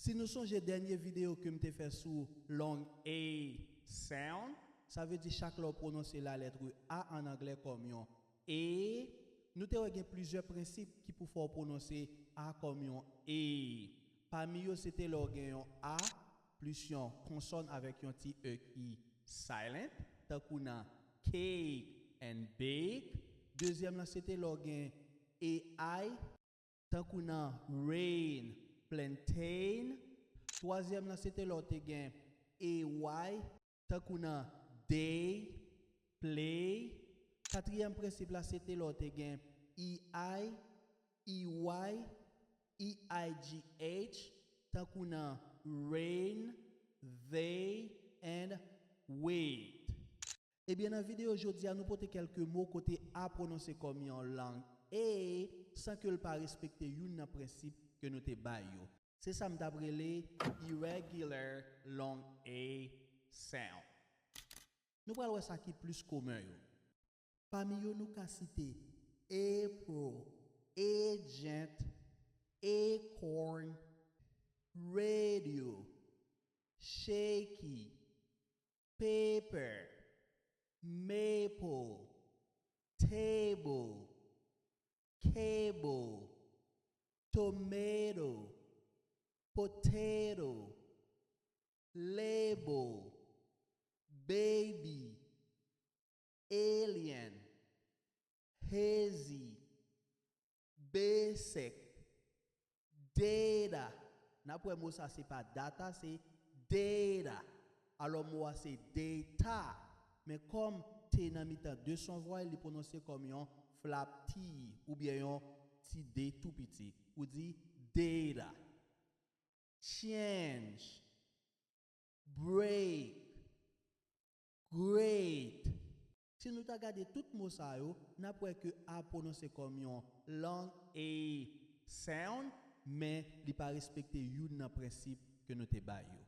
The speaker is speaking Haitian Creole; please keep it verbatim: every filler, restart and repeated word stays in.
Si nou sonje dènye videyo ke m te fè sou long A sound, sa vle di chak lè w pwononse lalèt A an anglè kòm yon E, nou te wè gen plizyè prensip ki pou fè w pwononse A kòm yon E. Pami yo, se te lè w gen yon A plis yon konsòn avèk yon ti E ki silent, tankou nan cake and bake. Dezyèm lan, se te lè w gen A I, tankou nan rain, plantain. Twazyèm lan, se te lè w te gen A Y, tankou nan day, play. Katriyèm prensip la, se te lè w te gen E I, E Y, E I G H, tankou nan rain, they, and wait. Ebyen, nan videyo jodi a, nou pote kèlke mo kote A pwononse kòm yon lang E san ke l pa respekte youn nan prensip ke nou te bay yo. Se sa m t ap rele irregular long A sound. Nou pral wè sa ki plis komen yo. Pami yo, nou ka site April, agent, acorn, radio, shaky, paper, maple, table, cable, tomato, potato, label, baby, alien, hazy, basic, data. N ap wè mo sa se pa data, se data. Alò mo a se data. Men kòm T nan mitan de son vwal, li pwononse kòm yon flap T oubyen yon ti D tou piti. Ou di data. Change, break, great. Si nou ta gade tout mo sa yo, n ap wè ke A pwononse kòm yon long A sound, men li pa respekte youn nan prensip ke nou te bay yo.